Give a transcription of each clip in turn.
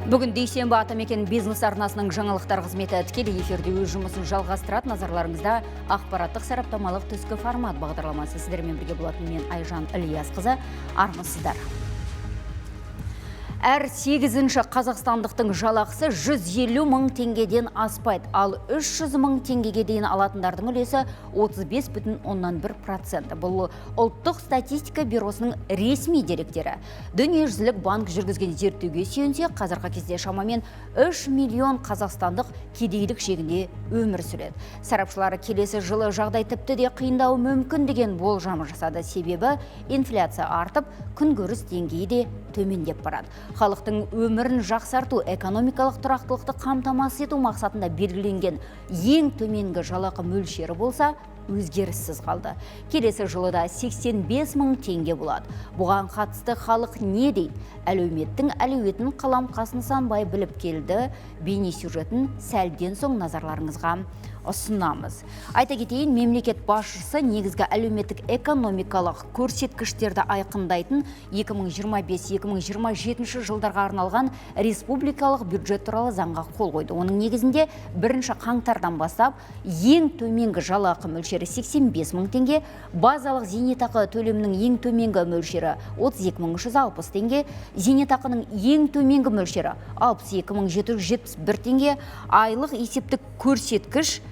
Бүгін дүйсенбі, «Атамекен бизнес» арнасының жаңалықтар қызметі тікелей эфирде өз жұмысын жалғастырады. Назарларыңызда ақпараттық сараптамалық «Түскі формат» бағдарламасы. Сіздермен бірге болатын мен, Айжан Ілиясқызы. Армысыздар. Әр сегізінші қазақстандықтың жалақысы 150 мың теңгеден аспайды, ал 300 мың теңгеге дейін алатындардың үлесі 35,1%. Бұл ұлттық статистика бюросының ресми деректері. Дүниежүзілік банк жүргізген зерттеуге сүйенсе, қазіргі кезде шамамен 3 миллион қазақстандық кедейлік шегінде өмір сүреді. Сарапшылар келесі жылы жағдай тіпті де қиындауы мүмкін деген болжам жасады. Себебі инфляция артып, күнкөріс деңгейі де төмендеп барады. Халықтың өмірін жақсарту, экономикалық тұрақтылықты қамтамасыз ету мақсатында белгіленген ең төменгі жалақы мөлшері болса, өзгеріссіз қалды. Келесі жылы да 85 мың теңге болады. Бұған қатысты халық не дейді? Әлеуметтің әлеуетін Қаламқас Нысанбай біліп келді. Бейне сюжетін сәлден соң назарларыңызға ұсынамыз. Айта кетейін, мемлекет басшысы негізгі әлеуметтік экономикалық көрсеткіштерді айқындайтын 2025-2027 жылдарға арналған республикалық бюджет туралы заңға қол қойды. Оның негізінде бірінші қаңтардан бастап ең төменгі жалақы мөлшері 85 мың теңге, базалық зейнетақы төлемінің ең төменгі мөлшері 32 360 теңге, зейнетақының ең төменгі мөлшері 62 771 теңге, айлық есептік көрсеткіш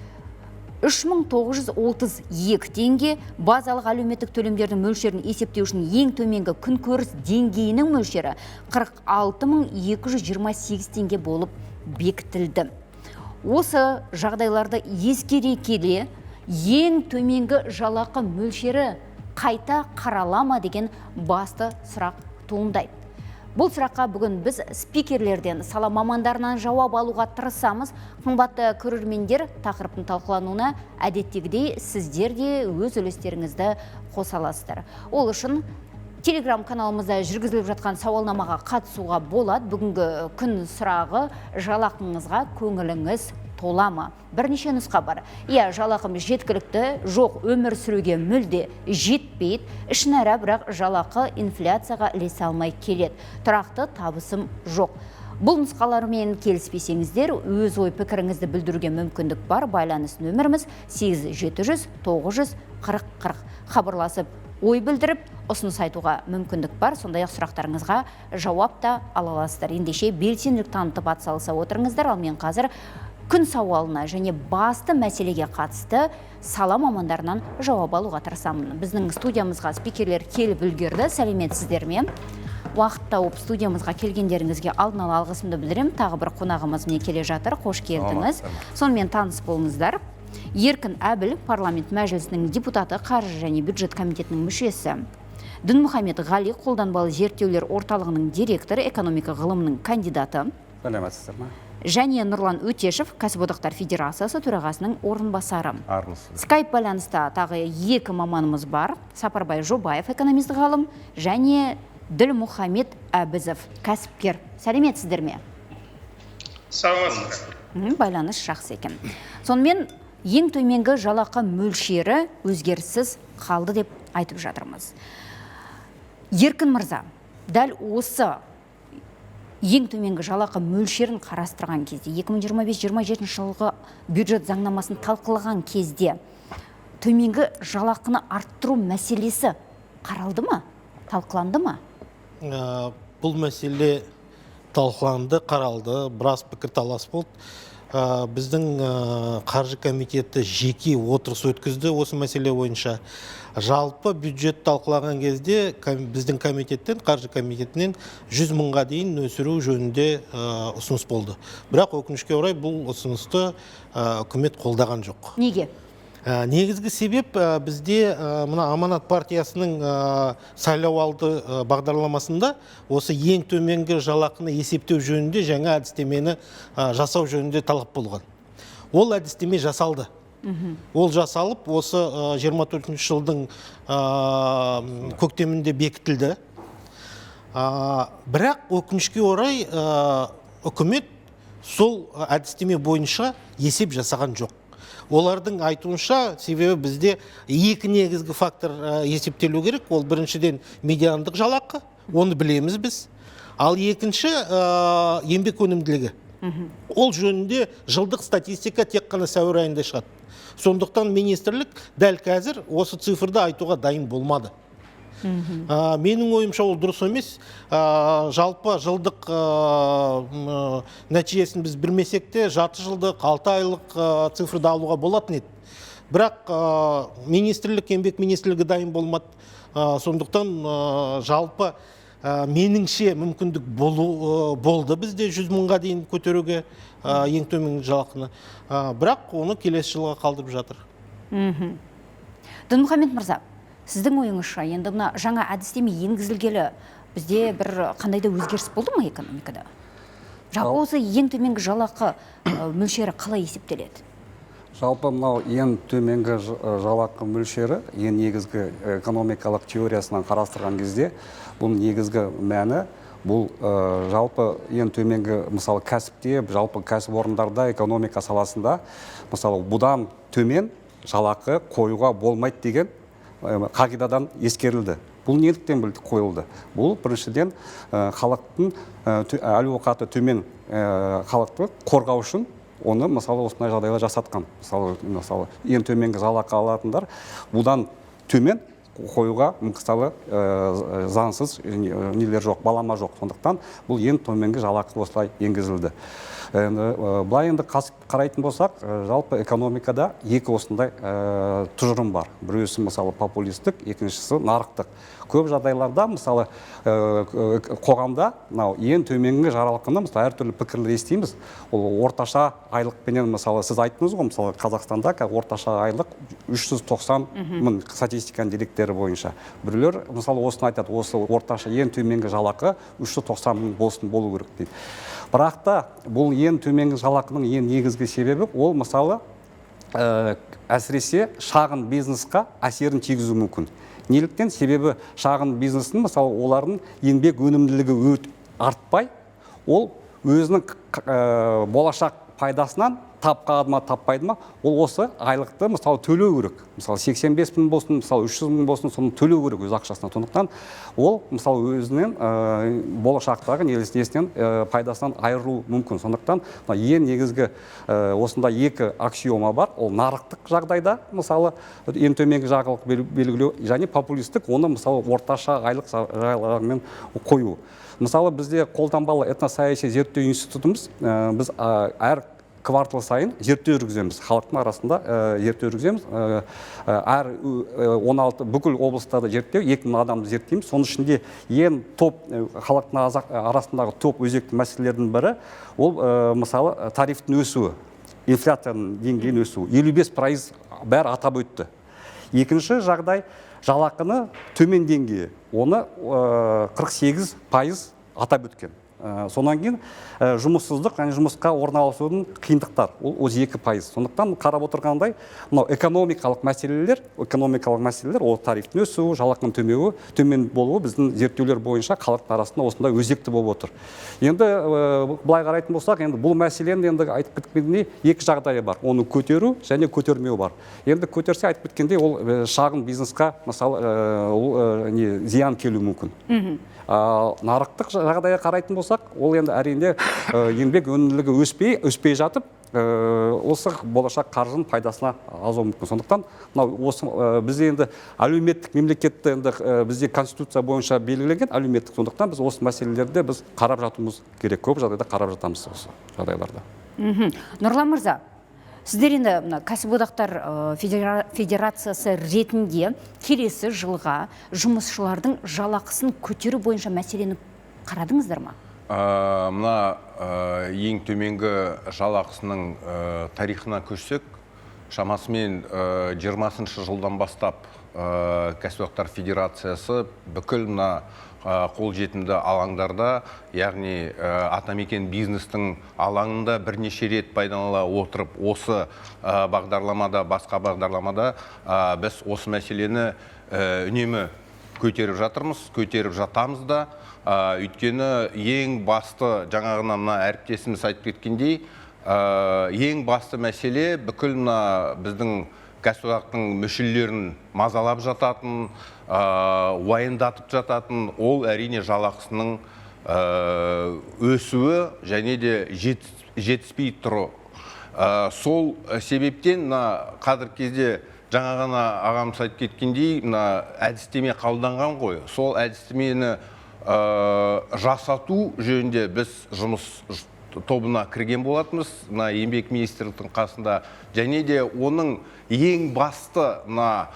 3932 теңге, базалық әлеуметтік төлемдердің мөлшерін есептеу үшін ең төменгі күнкөріс деңгейінің мөлшері 46 228 теңге болып бекітілді. Осы жағдайларды ескере келе, ең төменгі жалақы мөлшері қайта қарала ма деген басты сұрақ туындайды. Бұл сұраққа бүгін біз спикерлерден, сала мамандарынан жауап алуға тырысамыз. Қымбатты көрермендер, тақырыптың талқылануына әдеттегідей сіздер де өз үлестеріңізді қоса аласыздар. Ол үшін Телеграм каналымызда жүргізіліп жатқан сауалнамаға қатысуға болады. Бүгінгі күн сұрағы: жалақыңызға көңіліңіз тола ма? Бірнеше нұсқа бар. Иә, жалақым жеткілікті, жоқ, өмір сүруге мүлде жетпейді, ішінара, бірақ жалақы инфляцияға ілесе алмай келеді. Тұрақты табысым жоқ. Бұл нұсқалармен келіспесеңіздер, өз ой пікіріңізді білдіруге мүмкіндік бар. Байланыс нөміріміз 8 700 900 40 40. Хабарласып, ой білдіріп, ұсыныс айтуға мүмкіндік бар. Сондай-ақ сұрақтарыңызға жауап та ала аласыздар. Ендеше белсенділік танытып, атсалыса отырыңыздар. Ал мен қазір күн сауалына және басты мәселеге қатысты сала мамандарынан жауап алуға тырысамын. Біздің студиямызға спикерлер келіп үлгерді. Сәлеметсіздер ме? Уақыт тауып студиямызға келгендеріңізге алдын ала алғысымды білдіремін. Тағы бір қонағымыз міне келе жатыр. Қош келдіңіз. Сонымен, таныс болыңыздар. Еркін Әбіл, парламент мәжілісінің депутаты, қаржы және бюджет комитетінің мүшесі. Дінмұхамед Ғали, қолданбалы зерттеулер орталығының директоры, экономика ғылымының кандидаты. Сәлеметсіздер ме? Және Нұрлан Өтешев, Кәсіподақтар федерациясы төрағасының орынбасары. Армысыз. Скайп байланыста тағы екі маманымыз бар. Сапарбай Жобаев, экономист ғалым, және Ділмұхамед Әбізов, кәсіпкер. Сәлеметсіздер ме? Саламатсыздар. Байланыс жақсы екен. Сонымен, ең төменгі жалақы мөлшері өзгеріссіз қалды деп айтып жатырмыз. Еркін мырза, дәл осы ең төменгі жалақы мөлшерін қарастырған кезде, 2025-27 жылғы бюджет заңнамасын талқылаған кезде төменгі жалақыны арттыру мәселесі қаралды ма, талқыланды ма? Бұл мәселе талқыланды, қаралды, біраз пікірталас болды. Біздің қаржы комитеті жеке отырыс өткізді осы мәселе бойынша. Жалпы бюджет талқылаған кезде біздің комитеттен, қаржы комитетінен 100 мыңға дейін өсіру жөнінде ұсыныс болды. Бірақ өкінішке орай, бұл ұсынысты үкімет қолдаған жоқ. Неге? Негізгі себеп бізде мына Аманат партиясының сайлауалды бағдарламасында осы ең төменгі жалақыны есептеу жөнінде жаңа әдістемені жасау жөнінде талап болған. Ол әдістеме жасалды. Ол жасалып, осы 24 жылдың көктемінде бекітілді. Бірақ өкінішке орай, үкімет сол әдістеме бойынша есеп жасаған жоқ. Олардың айтуынша, себебі бізде екі негізгі фактор есептелу керек. Ол біріншіден медиандық жалақы, оны білеміз біз. Ал екінші еңбек өнімділігі. Ол жөнінде жылдық статистика тек қана сәуір айында шығады. Сондықтан министрлік дәл қазір осы цифрды айтуға дайын болмады. Менің ойымша, ол дұрыс емес. Жалпы жылдық нәтижесін біз білмесек те, жарты жылдық, 6 айлық цифрды алуға болатын еді. Бірақ министрлік, еңбек министрлігі дайын болмады. Сондықтан жалпы меніңше, мүмкіндік болды бізде 100 мыңға дейін көтеруге ең төменгі жалақыны. Бірақ оны келесі жылға қалдырып жатыр. Дінмұхамед мырза, сіздің ойыңызша, енді мына жаңа әдістеме енгізілгелі бізде бір қандай да өзгеріс болды ма экономикада? Жалпы осы ең төменгі жалақы мөлшері қалай есептеледі? Жалпы мынау ең төменгі жалақы мөлшері, ең негізгі экономикалық теориясынан қарастырған кезде, бұның негізгі мәні бұл жалпы ең төменгі, мысалы, кәсіпте, жалпы кәсіпорындарда, экономика саласында, мысалы, бұдан төмен жалақы қоюға болмайды деген қағидадан ескерілді. Бұл неліктен қойылды? Бұл біріншіден, халықтың әл ауқаты төмен халықты қорғау үшін оны, мысалы, осындай жағдайлар жасатқан. Мысалы, ең төменгі жалақы алатындар бұдан төмен қоюға, мысалы, заңсыз нелер жоқ, балама жоқ. Сондықтан бұл ең төменгі жалақы осылай енгізілді. Енді былай енді қарайтын болсақ, жалпы экономикада екі осындай тұжырым бар: біреусі, мысалы, популистік, екіншісі нарықтық. Көп жағдайларда, мысалы, қоғамда мынау ең төменгі жалақыны, мысалы, әртүрлі пікірлер естиміз. Ол орташа айлықпенен, мысалы, сіз айттыңыз ғой, мысалы, Қазақстанда қазір орташа айлық 390 мың статистиканың деректері бойынша. Біреулер, мысалы, осыны айтады: осы орташа ең төменгі жалақы 390 мың болсын, болу керек дейді. Бірақ та бұл ең төменгі жалақының ең негізгі себебі ол, мысалы, әсіресе шағын бизнесқа әсерін тигізуі мүмкін. Неліктен? Себебі шағын бизнестің, мысалы, олардың еңбек өнімділігі артпай, ол өзінің болашақ пайдасынан тапқаны ма, таппайды ма, ол осы айлықты, мысалы, төлеу керек. Мысалы, 85 мың болсын, мысалы, 300 мың болсын, соны төлеу керек өз ақшасынан. Сондықтан ол, мысалы, өзінен болашақтағы несінен, пайдасынан айырылуы мүмкін. Сондықтан мына ең негізгі осында екі аксиома бар: ол нарықтық жағдайда, мысалы, ең төменгі жалақы белгілеу және популистік, оны, мысалы, орташа айлық жалақымен қою. Мысалы, бізде қолданбалы этносаяси зерттеу институтымыз, біз әр квартал сайын зерттеу жүргіземіз, халықтың арасында зерттеу жүргіземіз. Әр 16 бүкіл облыстарда зерттеу, 2000 адамды зерттейміз. Соның ішінде ең топ халықтың арасындағы топ өзекті мәселелердің бірі ол, мысалы, тарифтің өсуі, инфляцияның деңгейінің өсуі, 55% бәрі атап өтті. Екінші жағдай — жалақыны төмен деңгейі, оны 48% атап өткен. Сонан кейін жұмыссыздық және жұмысқа орналасудың қиындықтар, ол 32%. Сондықтан қарап отырғандай, мынау экономикалық мәселелер, ол тарифтің өсуі, жалақының төмен болуы біздің зерттеулер бойынша халықтың арасында осындай өзекті болып отыр. Енді былай қарайтын болсақ, енді бұл мәселенің, енді айтып кеткендей, екі жағдайы бар: оны көтеру және көтермеу бар. Енді көтерсе, айтып кеткендей, ол шағын бизнесқа, мысалы, ол не зиян келуі мүмкін. Ал нарықтық жағдайға қарайтын болсақ, ол енді әрине еңбек өнімділігі өспей жатып, осы болашақ қаржының пайдасына азуы мүмкін. Сондықтан мынау осы бізде енді әлеуметтік мемлекетті енді бізде конституция бойынша белгіленген әлеуметтік, сондықтан біз осы мәселелерді біз қарап жатуымыз керек, көп жағдайда қарап жатамыз осы жағдайларда. Нұрлан мырза, сіздер енді мына кәсіподақтар федерациясы ретінде келесі жылға жұмысшылардың жалақысын көтеру бойынша мәселені қарадыңыздар ма? Мына ең төменгі жалақысының тарихына көшсек, шамасымен 20-жылдан бастап кәсіподақтар федерациясы бүкіл мына қолжетімді алаңдарда, яғни атамекен бизнестің алаңында бірнеше рет пайдалана отырып, осы бағдарламада, басқа бағдарламада біз осы мәселені үнемі көтеріп жатырмыз, көтеріп жатамыз да. Өйткені ең басты, жаңағына мына әріптесіміз айтып кеткендей, ең басты мәселе бүкіл мына біздің кәсіподақтың мүшелерін мазалап жататын, уайымдатып жататын ол, әрине, жалақысының өсуі және де жетіспей тұру. Сол себептен мына қазіргі кезде жаңа ғана ағамыз айтып кеткендей, мына әдістеме қабылданған ғой. Сол әдістемені жасату жөнінде біз жұмыс тобына кірген болатынбыз, мына еңбек министрліктің қасында. Және де оның ең басты мына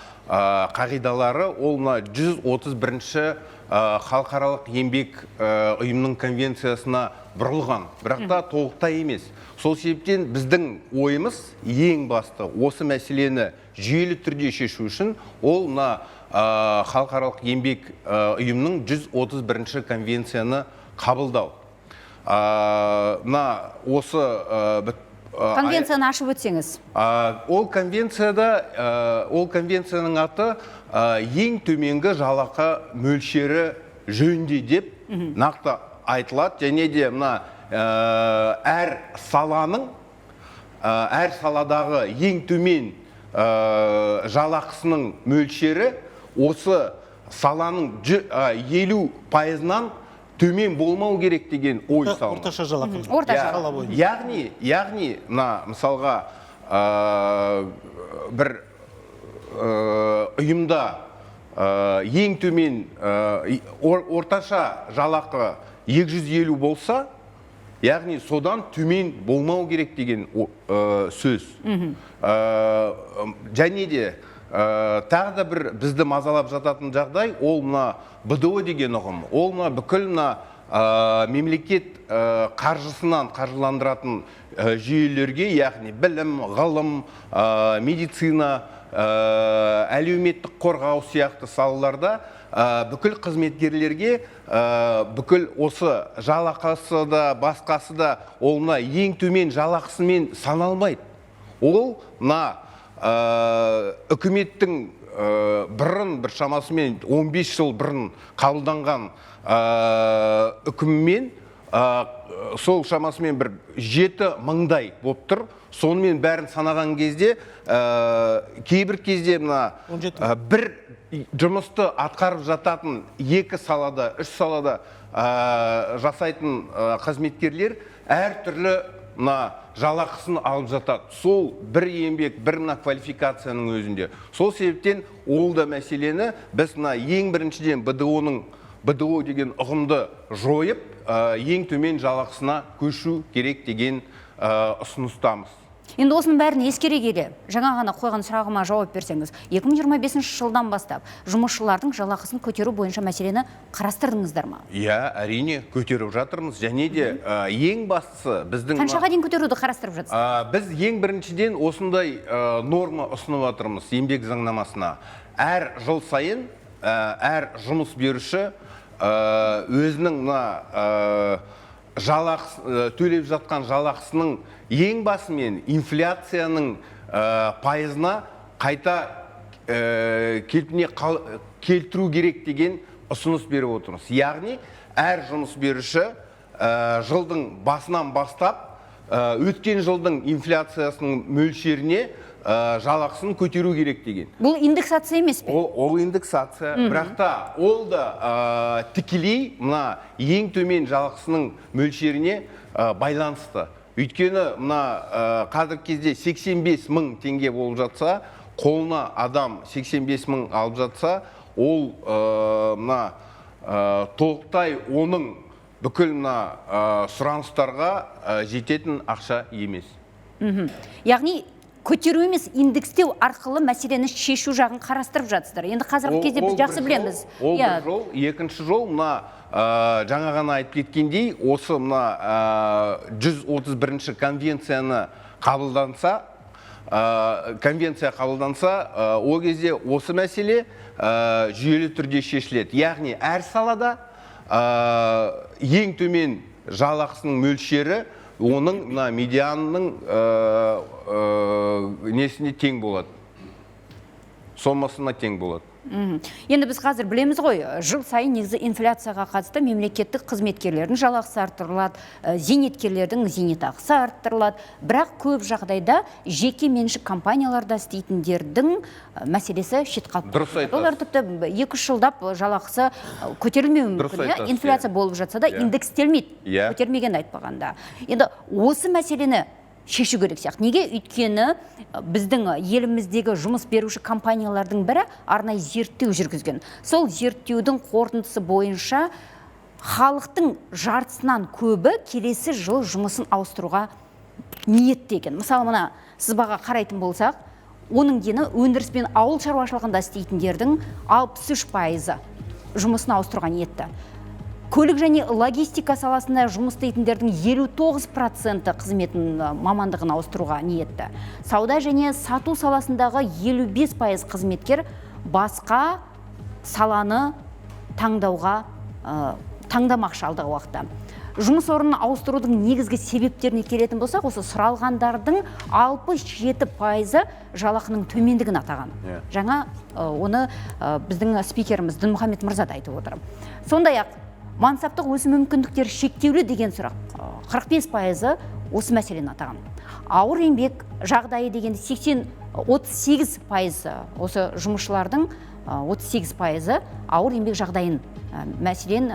қағидалары ол мына 131-ші халықаралық еңбек ұйымының конвенциясына бұрылған, бірақ та толықтай емес. Сол себептен біздің ойымыз ең басты осы мәселені жүйелі түрде шешу үшін ол мына халықаралық еңбек ұйымының 131-ші конвенцияны қабылдау. Мына осы конвенцияны ашып өтсеңіз. Ол конвенцияда, ол конвенцияның аты ең төменгі жалақы мөлшері жөнінде деп нақты айтылады. Және де мына әр саланың, әр саладағы ең төмен жалақысының мөлшері осы саланың 50%-нан төмен болмау керек деген ой салынады. Орташа жалақы. Орташа. Сала бойынша. Яғни мына мысалға бір ұйымда ең төмен орташа жалақы 250 болса, яғни содан төмен болмау керек деген сөз. Және де тағы да бір бізді мазалап жататын жағдай, ол мына БДО деген ұғым. Ол мына бүкіл мына мемлекет қаржысынан қаржыландыратын жүйелерге, яғни білім, ғылым, медицина, әлеуметтік қорғау сияқты салаларда бүкіл қызметкерлерге бүкіл осы жалақысы да, басқасы да ол мына ең төмен жалақысымен саналмайды. Ол мына үкіметтің бұрын бір шамасымен 15 жыл бұрын қабылданған үкіммен сол шамасымен бір 7 мыңдай болып тұр. Сонымен бәрін санаған кезде кейбір кезде мына бір жұмысты атқарып жататын екі салада, үш салада жасайтын қызметкерлер әртүрлі мына жалақысын алып жатады. Сол бір еңбек, бір мына квалификацияның өзінде. Сол себептен ол да мәселені біз мына ең біріншіден БДО деген ұғымды жойып, ең төмен жалақысына көшу керек деген ұсыныстамыз. Енді осының бәрін ескере келе, жаңа ғана қойған сұрағыма жауап берсеңіз, 2025 жылдан бастап жұмысшылардың жалақысын көтеру бойынша мәселені қарастырдыңыздар ма? Иә, әрине, көтеріп жатырмыз. Және де ең бастысы біздің қаншаға дейін көтеруді қарастырып жатсыз? Біз ең біріншіден осындай норма ұсынып жатырмыз еңбек заңнамасына. Әр жыл сайын әр жұмыс беруші өзінің мына төлеп жатқан жалақысының ең басымен инфляцияның пайызына қайта келпіне келтіру керек деген ұсыныс беріп отырмыз. Яғни әр жұмыс беруші жылдың басынан бастап өткен жылдың инфляциясының мөлшеріне жалақысын көтеру керек деген. Бұл индексация емес пе? Ол индексация, бірақ та ол да тікелей мына ең төмен жалақысының мөлшеріне байланысты. Өйткені мына қазіргі кезде 85 мың теңге болып жатса, қолына адам 85 мың алып жатса, ол мына толықтай оның бүкіл мына сұраныстарға жететін ақша емес. Яғни көтеру емес, индекстеу арқылы мәселені шешу жағын қарастырып жатсыздар. Енді қазіргі кезде біз жақсы білеміз. Ол бір жол, екінші жол мына жаңа ғана айтып кеткендей, осы мына 131-ші конвенцияны қабылданса, конвенция қабылданса, ол кезде осы мәселе жүйелі түрде шешіледі. Яғни әр салада ең төмен жалақысының мөлшері оның мына медианның несіне тең болады, сомасына тең болады. Енді біз қазір білеміз ғой, жыл сайын негізі инфляцияға қатысты мемлекеттік қызметкерлердің жалақысы арттырылады, зейнеткерлердің зейнетақысы арттырылады. Бірақ көп жағдайда жеке меншік компанияларда істейтіндердің мәселесі шет қалып Дұрыс қалады. айтасыз. Олар тіпті 2-3 жылдап жалақысы көтерілмеуі Дұрыс мүмкін. Иә? айтасыз, Инфляция иә. болып жатса да Иә. индекстелмейді. Иә. Көтермеген айтпағанда. Енді осы мәселені шешу керек сияқты. Неге? Өйткені біздің еліміздегі жұмыс беруші компаниялардың бірі арнайы зерттеу жүргізген. Сол зерттеудің қорытындысы бойынша халықтың жартысынан көбі келесі жыл жұмысын ауыстыруға ниетті екен. Мысалы, мына сызбаға қарайтын болсақ, оның дені өндіріс пен ауыл шаруашылығында істейтіндердің 63% жұмысын ауыстыруға ниетті. Көлік және логистика саласында жұмыс істейтіндердің 59% қызметін, мамандығын ауыстыруға ниетті. Сауда және сату саласындағы 55% қызметкер басқа саланы таңдамақшы алдағы уақытта. Жұмыс орнын ауыстырудың негізгі себептеріне келетін болсақ, осы сұралғандардың 67% жалақының төмендігін атаған. Жаңа оны біздің спикеріміз Дінмұхамед мырза да айтып отыр. Сондай-ақ мансаптық өсім мүмкіндіктері шектеулі деген сұрақ, 45% осы мәселені атаған. Ауыр еңбек жағдайы дегенде 38% осы жұмысшылардың, 38% ауыр еңбек жағдайын, мәселен,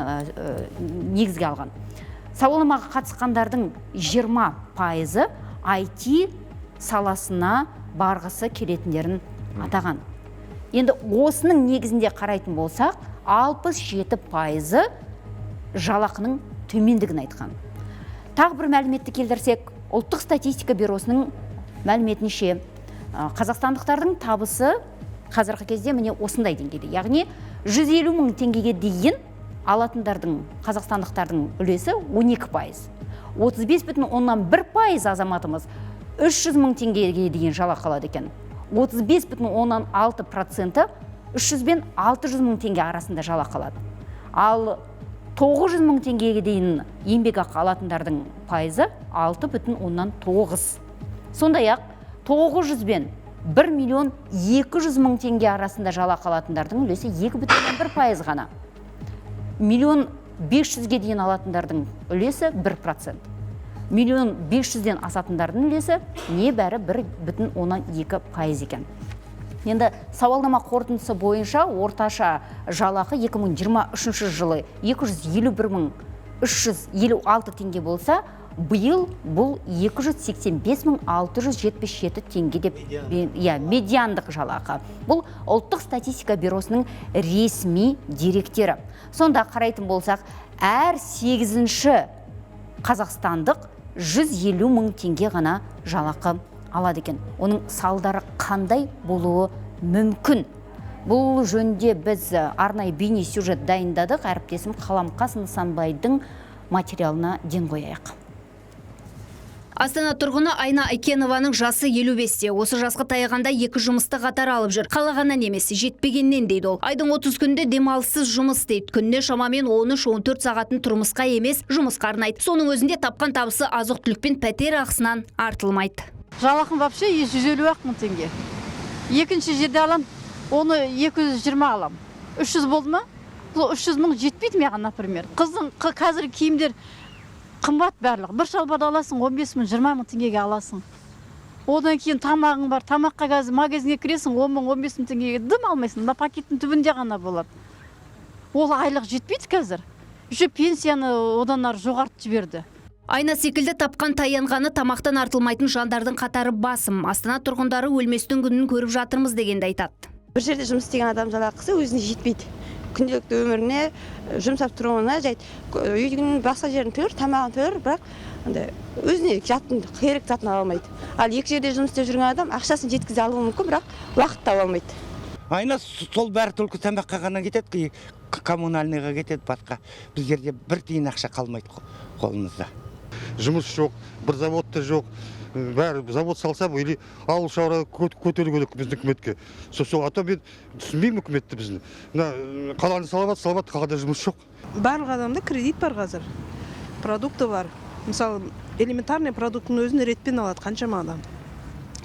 негізге алған. Сауалнамаға қатысқандардың 20% IT саласына барғысы келетіндерін атаған. Енді осының негізінде қарайтын болсақ, 67% жалақының төмендігін айтқан. Тағы бір мәліметті келтірсек, Ұлттық статистика бюросының мәліметінше, қазақстандықтардың табысы қазіргі кезде міне осындай деңгейде. Яғни 150 мың теңгеге дейін алатындардың, қазақстандықтардың үлесі 12%. 35,1% азаматымыз 300 мың теңгеге дейін жалақы алады екен. 35,6% 300 бен 600 мың теңге арасында жалақы алады. Ал 900 мың теңгеге дейін еңбекақы алатындардың пайызы 6,9. Сондай-ақ 900 бен 1 миллион 200 мың теңге арасында жалақы алатындардың үлесі 2,1% ғана. Миллион 500-ге дейін алатындардың үлесі 1%. Миллион 500-ден асатындардың үлесі небәрі 1,2% екен. Енді сауалнама қорытындысы бойынша орташа жалақы 2023 жылы 251 мың 356 теңге болса, биыл бұл 285 мың 677 теңге деп, иә, медиандық жалақы. Бұл Ұлттық статистика бюросының ресми деректері. Сонда қарайтын болсақ, әр 8-ші қазақстандық 150 мың теңге ғана жалақы алады екен. Оның салдары қандай болуы мүмкін? Бұл жөнінде біз арнайы бейне сюжет дайындадық. Әріптесім Қаламқас Нысанбайдың материалына ден қояйық. Астана тұрғыны Айна Айкенованың жасы 55-те. Осы жасқа таяғанда екі жұмысты қатар алып жүр. Қалағаннан емес, жетпегеннен дейді ол. Айдың 30 күнде демалыссыз жұмыс істейді. Күніне шамамен 13-14 сағатын тұрмысқа емес, жұмысқа арнайды. Соның өзінде тапқан табысы азық-түлік пен пәтер ақысынан артылмайды. Жалақым вообще 150 ақ мың теңге. Екінші жерде алам, оны 220 алам. 300 болды ма? Бұл 300 мың жетпейді маған, например. Қыздың қазір киімдер қымбат барлығы. Бір шалбарды аласың, 15 мың, 20 мың теңгеге аласың. Одан кейін тамағың бар. Тамаққа қазір магазинге кіресің, 10 мың, 15 мың теңгеге дым алмайсың. Мына пакеттің түбінде ғана болады. Ол айлық жетпейді қазір. Еще пенсияны одан ары жоғартып жіберді. Айна секілді тапқан таянғаны тамақтан артылмайтын жандардың қатары басым. Астана тұрғындары өлместің күнін көріп жатырмыз дегенді айтады. Бір жерде жұмыс істеген адам жалақысы өзіне жетпейді. Күнделікті өміріне жұмсап тұруына жайт, үйдің басқа жерін төлер, тамағын төлер, бірақ андай өзіне жатын керек затын ала алмайды. Ал екі жерде жұмыс істеп жүрген адам ақшасын жеткізе алуы мүмкін, бірақ уақыт таба алмайды. Айна сол бәрі только тамаққа ғана кетеді, коммунальныйға кетеді, басқа біздерде бір тиын ақша қалмайды қолымызда. Жұмыс жоқ, бір завод та жоқ, бәрі завод салса, или ауыл шаруа көтеру керек біздің үкіметке. Сол, а то мен түсінбеймін үкіметті біздің. Мына қаланы салып салып, қалада жұмыс жоқ. Барлық адамда кредит бар қазір, продукты бар. Мысалы, элементарный продукттың өзін ретпен алады қаншама адам.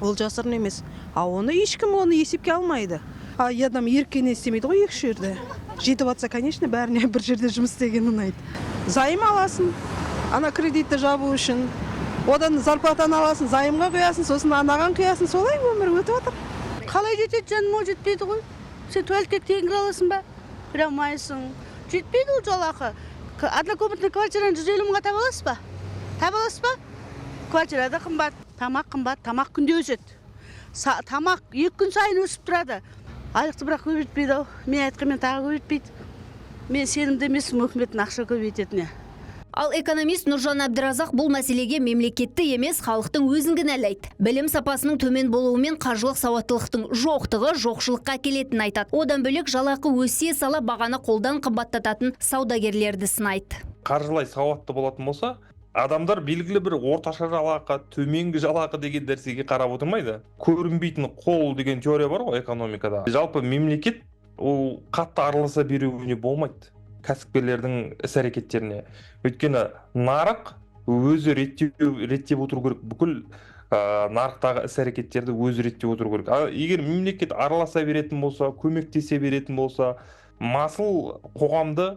Ол жасырын емес. А оны ешкім оны есепке алмайды. А адам еріккеннен істемейді ғой екі жерде. Жетіп жатса, конечно, бәріне бір жерде жұмыс істеген ұнайды. Займ аласың, ана кредитті жабу үшін. Одан зарплатаны аласың, займға құясың, сосын анаған құясың, солай өмір өтіп жатыр. Қалай жетеді, жаным, ол жетпейді ғой. Сен туалетке тегін кіре аласың ба? Кіре алмайсың. Жетпейді ол жалақы. Однокомнатный квартираны 150 мыңға таба аласыз ба? Таба аласыз ба? Квартира да қымбат, тамақ қымбат, тамақ күнде өседі. Тамақ 2 күн сайын өсіп тұрады. Айлықты бірақ көбейтпейді ау. Мен айтқанмен тағы көбейтпейді. Мен сенімді емеспін үкіметтің ақша көбейтетініне. Ал экономист Нұржан Әбдіразақ бұл мәселеге мемлекетті емес, халықтың өзін кінәлайды. Білім сапасының төмен болуымен қаржылық сауаттылықтың жоқтығы жоқшылыққа әкелетінін айтады. Одан бөлек, жалақы өсе сала бағаны қолдан қымбаттататын саудагерлерді сынайды. Қаржылай сауатты болатын болса, адамдар белгілі бір орташа жалақы, төменгі жалақы деген нәрсеге қарап отырмайды. Көрінбейтін қол деген теория бар ғой экономикада. Жалпы мемлекет ол қатты араласа беруіне болмайды кәсіпкерлердің іс әрекеттеріне, өйткені нарық өзі реттеп отыру керек, бүкіл нарықтағы іс әрекеттерді өзі реттеп отыру керек. Ал егер мемлекет араласа беретін болса, көмектесе беретін болса, масыл қоғамды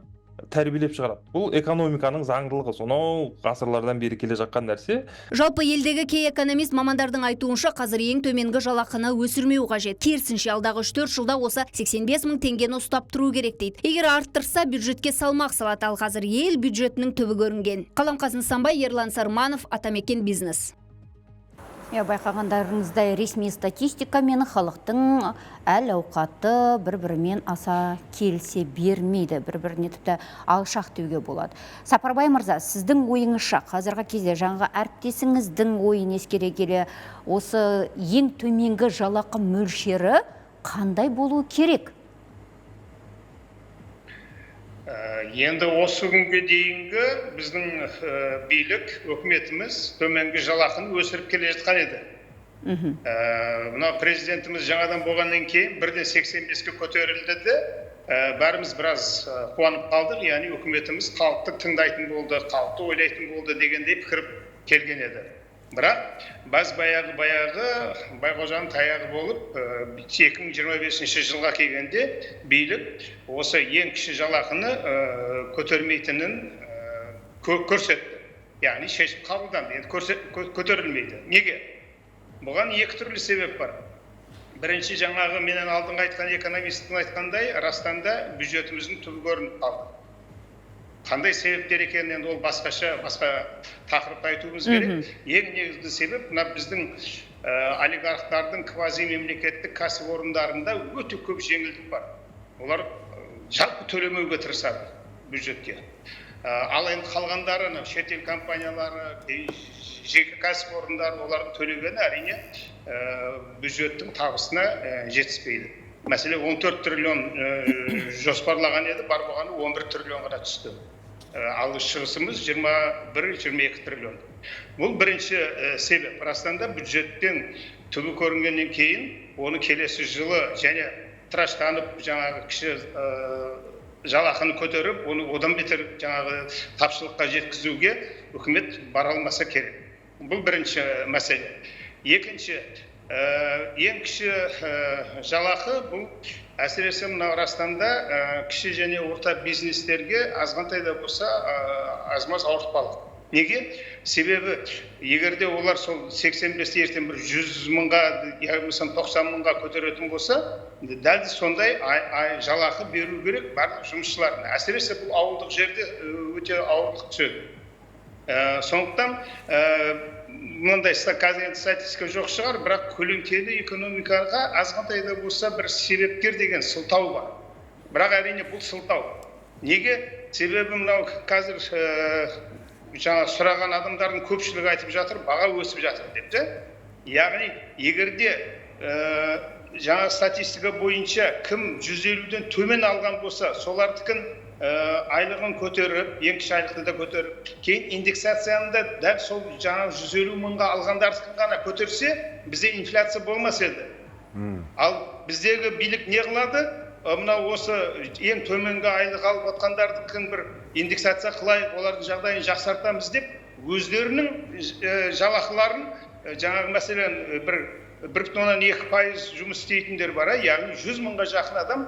тәрбиелеп шығарады. Бұл экономиканың заңдылығы, сонау ғасырлардан бері келе жатқан нәрсе. Жалпы, елдегі кей экономист мамандардың айтуынша, қазір ең төменгі жалақыны өсірмеу қажет. Керісінше, алдағы 3-4 жылда осы 85 мың теңгені ұстап тұру керек дейді. Егер арттырса, бюджетке салмақ салады, ал қазір ел бюджетінің түбі көрінген. Қаламқас Нысанбай, Ерлан Сарманов, Атамекен бизнес. Иә, байқағандарыңыздай, ресми статистика мен халықтың әл ауқаты бір-бірімен аса келісе бермейді, бір-біріне тіпті алшақ деуге болады. Сапарбай мырза, сіздің ойыңызша, қазіргі кезде жаңағы әріптесіңіздің ойын ескере келе, осы ең төменгі жалақы мөлшері қандай болу керек? Енді осы күнге дейінгі біздің билік, үкіметіміз төменгі жалақыны өсіріп келе жатқан еді. Мынау президентіміз жаңадан болғаннан кейін бірден 85-ке көтерілді де, бәріміз біраз қуанып қалдық, яғни үкіметіміз халықты тыңдайтын болды, халықты ойлайтын болды дегендей пікір келген еді. Бірақ баз баяғы Байқожаның таяғы болып, 2025 жылға келгенде билік осы ең кіші жалақыны көтермейтінін көрсетті. Яғни шешім қабылданды, енді көтерілмейді. Неге? Бұған екі түрлі себеп бар. Бірінші, жаңағы менен алдыңғы айтқан экономисттің айтқандай, растан да бюджетіміздің түбі көрініп қалды. Қандай себептер екенін енді ол басқаша, басқа тақырыпта айтуымыз керек. Ең негізгі себеп мына біздің олигархтардың квази мемлекеттік кәсіпорындарында өте көп жеңілдік бар. Олар жалпы төлемеуге тырысады бюджетке. Ал енді қалғандары, анау шетел компаниялары, жеке кәсіпорындар, олардың төлегені, әрине, бюджеттің табысына жетіспейді. Мәселе 14 триллион жоспарлаған еді, бар болғаны 11 триллион ғана түсті. Ал шығысымыз 21-22 триллион. Бұл бірінші себеп. Растан да бюджеттен түбі көрінгеннен кейін оны келесі жылы және тыраштанып, жаңағы кіші жалақыны көтеріп, оны одан бетер жаңағы тапшылыққа жеткізуге үкімет бара алмаса керек. Бұл бірінші мәселе. Екінші, ең кіші жалақы бұл әсіресе мынау растан да кіші және орта бизнестерге азғантай да болса аз-маз ауыртпалық. Неге? Себебі егер де олар сол 85-те ертең бір 100 мыңға, я болмасам 90 мыңға көтеретін болса, дәл сондай жалақы беру керек барлық жұмысшыларына. Әсіресе бұл ауылдық жерде өте ауырлық түседі. Сондықтан мынандай қазір енді статистика жоқ шығар, бірақ көлеңкелі экономикаға азғантай да болса бір себепкер деген сылтау бар. Бірақ, әрине, бұл сылтау. Неге? Себебі мынау қазір жаңа сұраған адамдардың көпшілігі айтып жатыр, баға өсіп жатыр деп те. Яғни егер де жаңа статистика бойынша кім 150-ден төмен алған болса, солардікін айлығын көтеріп, ең кіші айлықты да көтеріп, кейін индексацияны да дәл сол жаңа 150 мыңға алғандардікін ғана көтерсе, бізде инфляция болмас еді. Ал біздегі билік не қылады? Мынау осы ең төменгі айлық алып жатқандардікін бір индексация қылайық, олардың жағдайын жақсартамыз деп, өздерінің жалақыларын жаңағы, мәселен, бір 1,2% жұмыс істейтіндер бар, яғни 100 мыңға жақын адам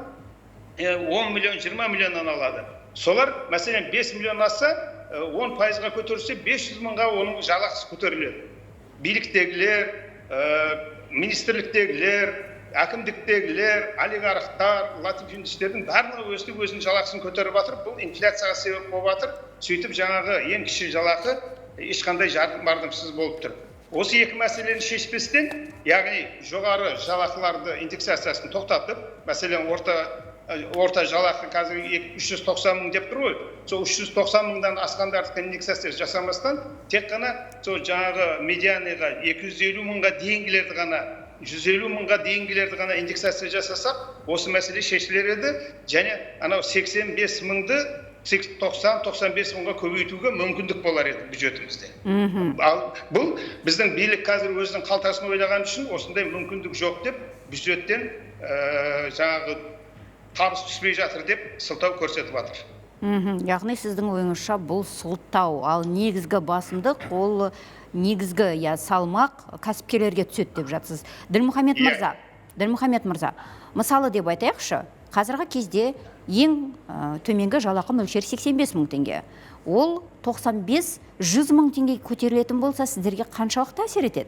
10 миллион, 20 миллионнан алады. Солар, мәселен, 5 миллион алса, 10%-ға көтерілсе, 500 мыңға оның жалақысы көтеріледі. Биліктегілер, министрліктегілер, әкімдіктегілер, олигархтар, латифундистердің барлығы өстіп өзінің жалақысын көтеріп жатыр. Бұл инфляцияға себеп болып жатыр. Сөйтіп жаңағы ең кіші жалақы ешқандай жардамсыз болып тұр. Осы екі мәселені шешпестен, яғни жоғары жалақыларды индексациясын тоқтатып, мәселен, орта жалақы қазір 390 мың деп тұр ғой, сол 390 мыңдан асқандарды индексация жасамастан, тек қана сол жаңағы медианыйға 250 мыңға дейінгілерді ғана, 150 мыңға дейінгілерді ғана индексация жасасақ, осы мәселе шешілер еді. Және анау 85 мыңды 90-95 мыңға көбейтуге мүмкіндік болар еді бюджетімізде. Ал бұл біздің билік қазір өзінің қалтасын ойлаған үшін осындай мүмкіндік жоқ деп бюджеттен жаңағы табыс түспей жатыр деп сылтау көрсетіп жатыр. Яғни сіздің ойыңызша бұл сылтау, ал негізгі басымдық ол негізгі салмақ кәсіпкерлерге түседі деп жатсыз. Ділмұхамед мырза, Ділмұхамед мырза, мысалы деп айтайықшы, қазіргі кезде ең төменгі жалақы мөлшері 85 мың теңге. Ол 95-100 мың теңге көтерілетін болса, сіздерге қаншалықты әсер етеді?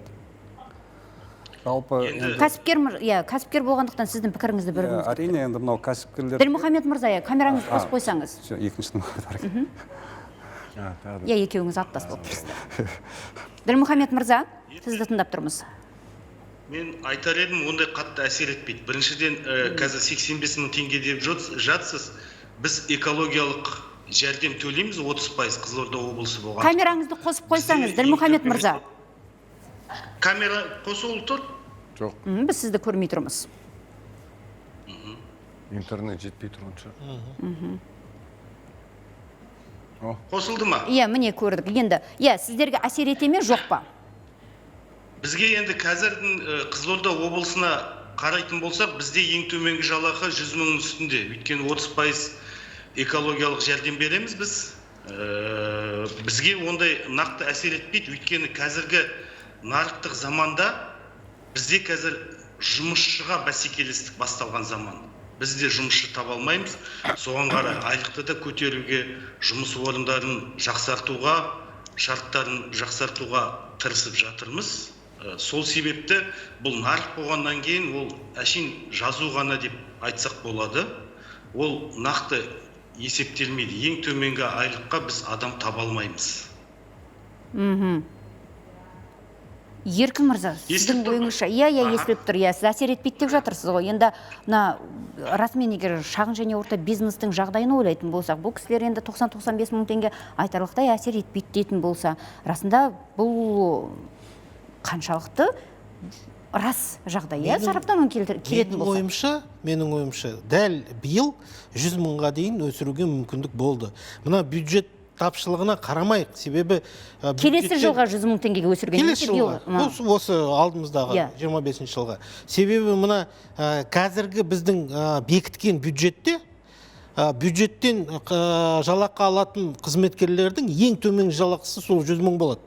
Жалпы кәсіпкер, кәсіпкер болғандықтан сіздің пікіріңізді білгіміз келді. Әрине, енді мынау кәсіпкерлер. Ділмұхамед мырза, камераңызды қосып қойсаңыз. Екінші. Иә, екеуіңіз аттас болып тұрсыздар. Ділмұхамед мырза, сізді тыңдап тұрмыз. Мен айтар едім, ондай қатты әсер етпейді. Біріншіден, қазір 85 мың теңге деп жатсыз, біз экологиялық жәрдем төлейміз 30% Қызылорда облысы болған. Камераңызды қосып қойсаңыз, Ділмұхамед мырза. Камера қосулы тұр? Жоқ. Біз сізді көрмей тұрмыз. Интернет жетпей тұрған шығар. Қосылды ма? Иә, міне көрдік. Енді, иә, сіздерге әсер ете ме, жоқ па? Бізге енді қазірдің Қызылорда облысына қарайтын болсақ, бізде ең төменгі жалақы 100 мыңның үстінде. Өйткені 30% экологиялық жәрдем береміз біз. Бізге ондай нақты әсер етпейді. Өйткені қазіргі нарықтық заманда бізде қазір жұмысшыға бәсекелестік басталған заман. Бізде жұмысшы таба алмаймыз. Соған қарай айлықты да көтеруге, жұмыс орындарын жақсартуға, шарттарын жақсартуға тырысып жатырмыз. Сол себепті бұл нарық болғаннан кейін ол әшейін жазу ғана деп айтсақ болады. Ол нақты есептелмейді. Ең төменгі айлыққа біз адам таба алмаймыз. Еркін мырза, сіздің ойыңызша, иә, естіліп тұр, иә, сіз әсер етпейді деп жатырсыз ғой. Енді мына расымен егер шағын және орта бизнестің жағдайын ойлайтын болсақ, бұл кісілер енді 90-95 мың теңге айтарлықтай әсер етпейді дейтін болса, расында бұл қаншалықты рас жағдай, иә, сараптама келетін болса. Менің ойымша, дәл биыл 100 мыңға дейін өсіруге мүмкіндік болды. Мына бюджет тапшылығына қарамайық, себебі келесі жылға 100 мың теңгеге өсірген. Келесі жылға, осы алдымыздағы 25 жылға. Себебі мына қазіргі біздің бекіткен бюджетте, бюджеттен жалақы алатын қызметкерлердің ең төменгі жалақысы сол 100 мың болады.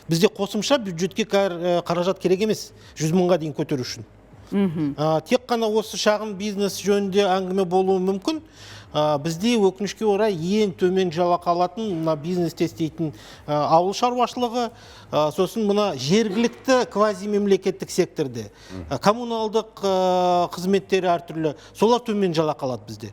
Бізде қосымша бюджетке қаражат керек емес 100 мыңға дейін көтеру үшін. Тек қана осы шағын бизнес жөнінде әңгіме болуы мүмкін. Бізде өкінішке орай ең төмен жалақы алатын мына бизнесте істейтін ауыл шаруашылығы, сосын мына жергілікті квазимемлекеттік секторде коммуналдық қызметтері әртүрлі, солар төмен жалақы алады бізде.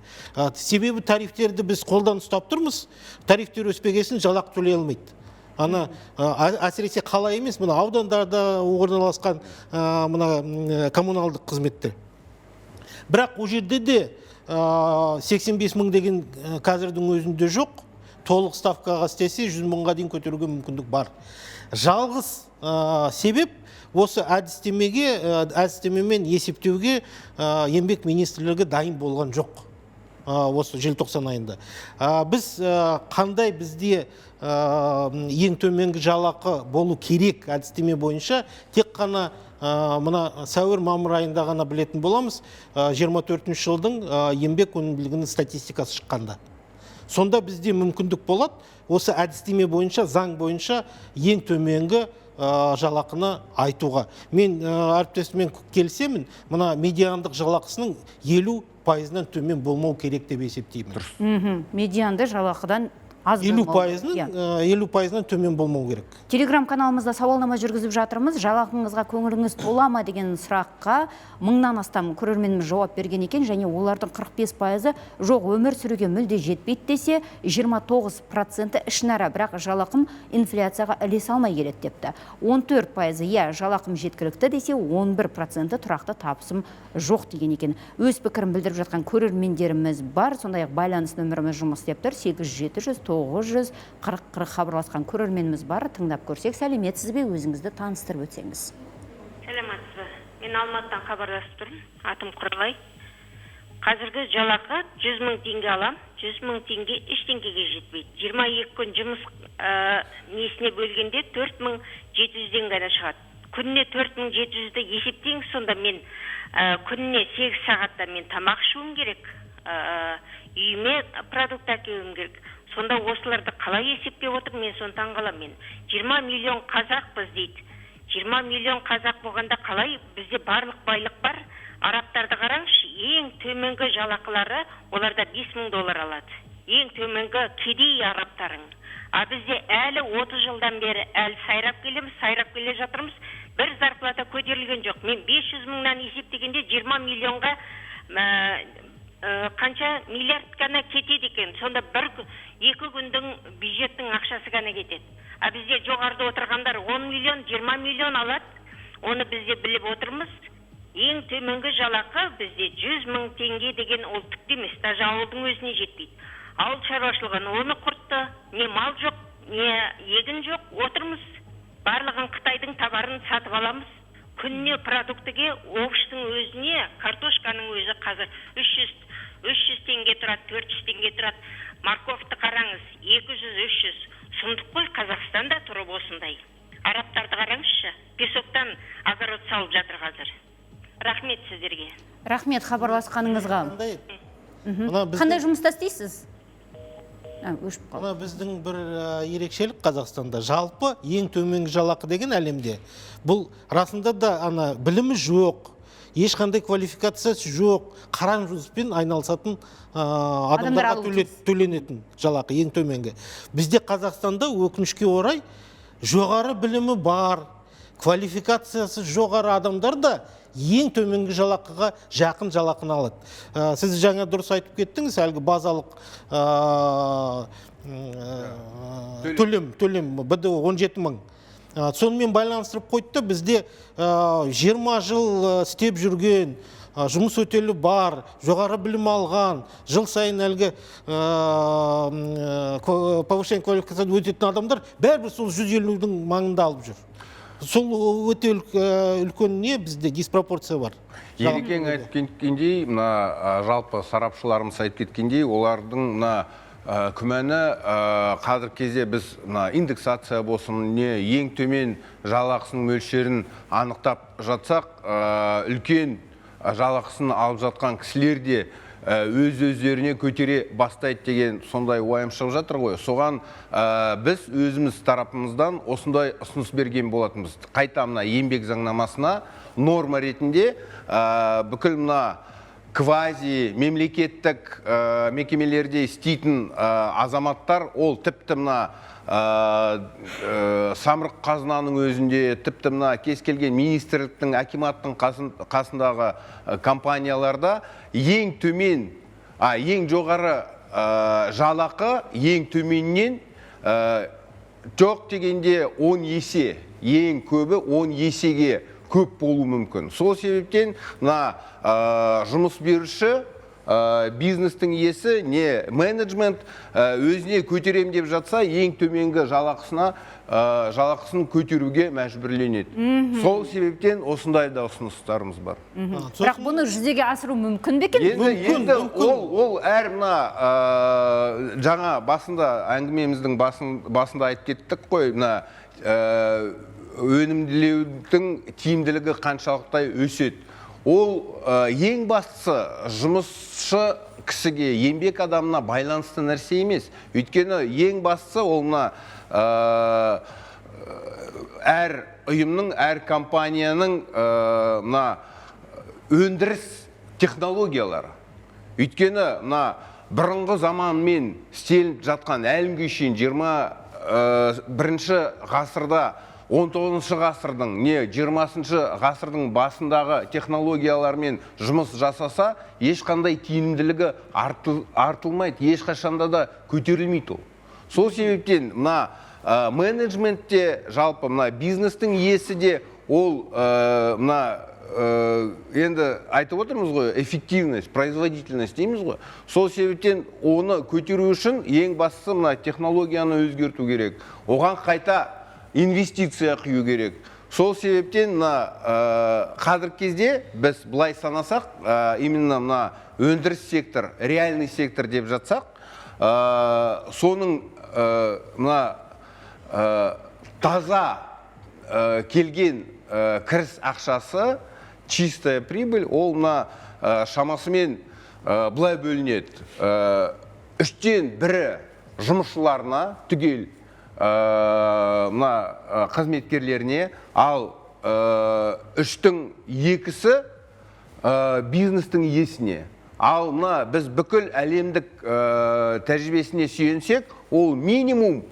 Себебі тарифтерді біз қолдан ұстап тұрмыз, тарифтер өспегесін жалақы төлей алмайды. Ана әсіресе қала емес, мына аудандарда орналасқан мына коммуналдық қызметтер. Бірақ ол жерде де 85 мың деген қазірдің өзінде жоқ. Толық ставкаға істесе 100 мыңға дейін көтеруге мүмкіндік бар. Жалғыз себеп осы әдістемемен есептеуге Еңбек министрлігі дайын болған жоқ. Осы желтоқсан айында. Біз қандай бізде ең төменгі жалақы болу керек әдістеме бойынша тек қана мына сәуір мамыр айында ғана білетін боламыз, 24 жылдың еңбек өнімділігінің статистикасы шыққанда. Сонда бізде мүмкіндік болады осы әдістеме бойынша, заң бойынша ең төменгі жалақыны айтуға. Мен әріптесіммен келісемін, мына медиандық жалақысының 50%-нан төмен болмау керек деп есептеймін. Медианды жалақыдан аз болмау. 50%-нан төмен болмау керек. Телеграм каналымызда сауалнама жүргізіп жатырмыз. Жалақыңызға көңіліңіз тола ма деген сұраққа 1000-нан астам көрерменіміз жауап берген екен, және олардың 45%-ы жоқ, өмір сүруге мүлде жетпейді десе, 29%-ы ішінара, бірақ жалақым инфляцияға ілесе алмай келеді депті. 14%-ы иә, жалақым жеткілікті десе, 11%-ы тұрақты табысым жоқ деген екен. Өз пікірін білдіріп жатқан көрермендеріміз бар. Сондай-ақ байланыс нөміріміз жұмыс істеп тұр. 8 700 900 40 40 хабарласқан көрерменіміз бар. Тыңдап көрсек. Сәлеметсіз бе, өзіңізді таныстырып өтсеңіз. Сәлеметсіз бе? Мен Алматыдан хабарласып тұрмын. Атым Құралай. Қазіргі жалақы 100 мың теңге алам. 100 мың теңге ештеңкеге жетпейді. 22 күн жұмыс несіне бөлгенде 4700-ден ғана шығады. Күніне 4700-ді есептеңіз, сонда мен күніне 8 сағатта мен тамақ ішуім керек, үйіме продукт әкелуім керек. Сонда осыларды қалай есептеп отыр, мен соны таңғаламын. Мен 20 миллион қазақпыз дейді. 20 миллион қазақ болғанда қалай бізде барлық байлық бар? Арабтарды қараңызшы, ең төменгі жалақылары оларда 5000 доллар алады. Ең төменгі кедей арабтарың. А бізде әлі 30 жылдан бері әлі сайрап келеміз, сайрап келе жатырмыз. Бір зарплата көтерілген жоқ. Мен 500 мыңнан есептегенде 20 миллионға қанша миллиард қана кетеді екен. Сонда бір-екі күндің бюджеттің ақшасы ғана кетеді. А бізде жоғарыда отырғандар 10 миллион, 20 миллион алады. Оны бізде біліп отырмыз. Ең төменгі жалақы бізде 100 мың теңге деген ол түкте емес, даже ауылдың өзіне жетпейді. Ауыл шаруашылығын оны құртты, не мал жоқ, не егін жоқ, отырмыз. Барлығын Қытайдың товарын сатып аламыз. Күніне продуктіге, овощтың өзіне, картошканың өзі қазір 300 теңге тұрады, 400 теңге тұрады. Морковты қараңыз, 200-300. Сұмдық қой, Қазақстанда тұрып осындай. Арабтарды қараңызшы, песоктан огород салып жатыр қазір. Рахмет сіздерге. Рахмет хабарласқаныңызға. Қандай жұмыста істейсіз? Мына біздің бір ерекшелік Қазақстанда жалпы ең төменгі жалақы деген әлемде. Бұл расында да ана білімі жоқ, ешқандай квалификациясы жоқ, қараң жұмыспен айналысатын адамдарға төленетін жалақы ең төменгі. Бізде Қазақстанда өкінішке орай жоғары білімі бар, квалификациясы жоғары адамдар да ең төменгі жалақыға жақын жалақыны алады. Сіз жаңа дұрыс айтып кеттіңіз, әлгі базалық төлем БДО 17 мың. Сонымен байланыстырып қойды, бізде 20 жыл істеп жүрген, жұмыс өтелі бар, жоғары білім алған, жыл сайын әлгі повышение квалификациядан өтетін адамдар бәрібір сол 150-дің маңында алып жүр. Сол өте үлкен не бізде диспропорция бар. Ерекең айтып кеткендей, мына жалпы сарапшыларымыз айтып кеткендей, олардың мына күмәні қазіргі кезде біз мына индексация болсын, не ең төмен жалақысының мөлшерін анықтап жатсақ, үлкен жалақысын алып жатқан кісілер де өз өздеріне көтере бастайды деген сондай уайым шығып жатыр ғой. Соған біз өзіміз тарапымыздан осындай ұсыныс берген болатынбыз. Қайта мына еңбек заңнамасына норма ретінде бүкіл мына квази мемлекеттік мекемелерде істейтін азаматтар, ол тіпті мына Самұрық қазынаның өзінде, тіпті мына кез келген министрліктің, акиматтың қасындағы компанияларда ең төмен, ең жоғары жалақы ең төменнен жоқ дегенде 10 есе, ең көбі 10 есеге көп болуы мүмкін. Сол себептен мына жұмыс беруші, бизнестің иесі, не менеджмент өзіне көтерем деп жатса, ең төменгі жалақысын көтеруге мәжбүрленеді. Сол себептен осындай да ұсыныстарымыз бар. Бірақ бұны жүзеге асыру мүмкін бе екен? Енді ол әр мына жаңа басында әңгімеміздің басында айтып кеттік қой, мына өнімділеудің тиімділігі қаншалықтай өседі. Ол ең бастысы жұмысшы кісіге, еңбек адамына байланысты нәрсе емес. Өйткені ең бастысы ол мына Әр ұйымның, әр компанияның мына өндіріс технологиялары. Өйткені мына бұрынғы заманмен істеліп жатқан әлі күнге шейін 21-ші ғасырда, 19 ғасырдың, не 20 ғасырдың басындағы технологиялармен жұмыс жасаса, ешқандай тиімділігі артылмайды, ешқашанда да көтерілмейді ол. Сол себептен мына менеджментте, жалпы мына бизнестің иесі де ол мына енді айтып отырмыз ғой, эффективность, производительность дейміз ғой. Сол себептен оны көтеру үшін ең бастысы мына технологияны өзгерту керек, оған қайта инвестиция құю керек. Сол себептен мына қазіргі кезде біз былай санасақ, именно мына өндіріс сектор, реальный сектор деп жатсақ, соның мына таза келген кіріс ақшасы, чистая прибыль, ол мына шамасымен былай бөлінеді: 1/3 жұмысшыларына, түгел мына қызметкерлеріне, ал 2/3 бизнестің иесіне. Ал мына біз бүкіл әлемдік тәжірибесіне сүйенсек, ол минимум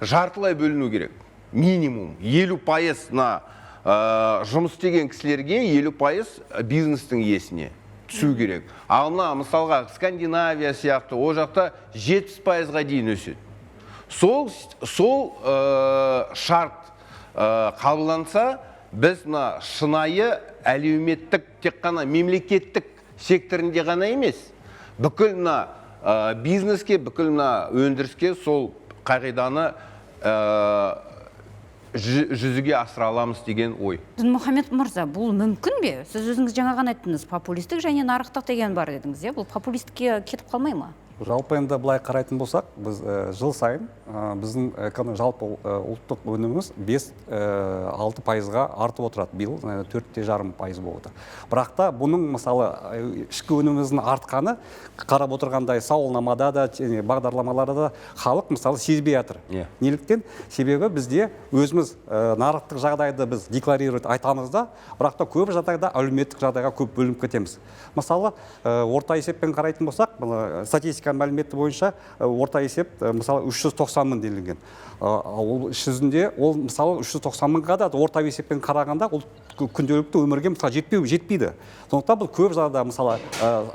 жартылай бөліну керек. Минимум 50% мына жұмыс істеген кісілерге, 50% бизнестің иесіне түсу керек. Ал мына мысалға Скандинавия сияқты, ол жақта 70%-ға дейін өседі. Сол шарт қабылданса, біз мына шынайы әлеуметтік, тек қана мемлекеттік секторінде ғана емес, бүкіл мына бизнеске, бүкіл мына өндіріске сол қағиданы жүзеге асыра аламыз деген ой. Дінмұхамед мырза, бұл мүмкін бе? Сіз өзіңіз жаңа ғана айттыңыз, популистік және нарықтық деген бар дедіңіз, иә? Бұл популистікке кетіп қалмай ма? Жалпы енді былай қарайтын болсақ, біз жыл сайын біздің жалпы ұлттық өніміміз 5-6%-ға артып отырады. Биыл 4,5% болып отыр. Бірақ та бұның мысалы ішкі өніміміздің артқаны қарап отырғандай сауалнамада да, бағдарламаларда да халық мысалы сезбей жатыр. Неліктен? Себебі бізде өзіміз нарықтық жағдайды біз декларировать айтамыз да, бірақ та көп жағдайда әлеуметтік жағдайға көп бөлініп кетеміз. Мысалы, орта есеппен қарайтын болсақ, статистика мәліметі бойынша орта есеп мысалы 390 мың делінген. Ол іс жүзінде ол мысалы 390 мыңға да орта есеппен қарағанда ол күнделікті өмірге мысалы жетпейді. Сондықтан бұл көп жағдайда мысалы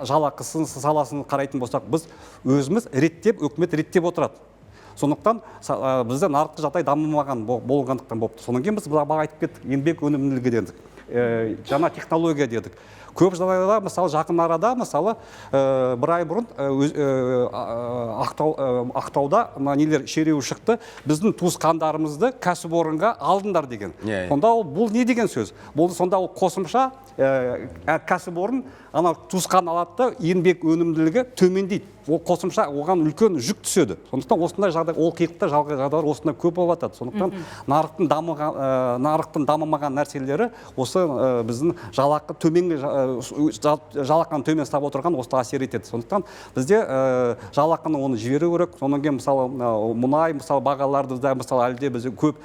жалақысын саласын қарайтын болсақ, біз өзіміз реттеп, үкімет реттеп отырады. Сондықтан бізде нарықтық жағдай дамымаған болғандықтан болыпты. Содан кейін біз баға айтып кеттік, еңбек өнімділігі дедік, жаңа технология дедік. Көп жағдайда мысалы жақын арада мысалы бір ай бұрын Ақтауда нелер шеруі шықты, біздің туысқандарымызды кәсіпорынға алдыңдар деген. Сонда ол бұл не деген сөз? Бұл сонда ол қосымша кәсіпорын ана туысқан алады да, еңбек өнімділігі төмендейді. Ол қосымша оған үлкен жүк түседі. Сондықтан осындай жағдай, ол қиықтар жағдайлар осындай көп болып жатады. Сондықтан нарықтың дамымаған нәрселері осы біздің жалақы төменгі жалақыны төмен ұстап отырған осы әсер етеді. Сондықтан бізде жалақыны оны жіберу керек. Содан кейін мысалы мұнай мысалы бағаларды да мысалы әлі де біз көп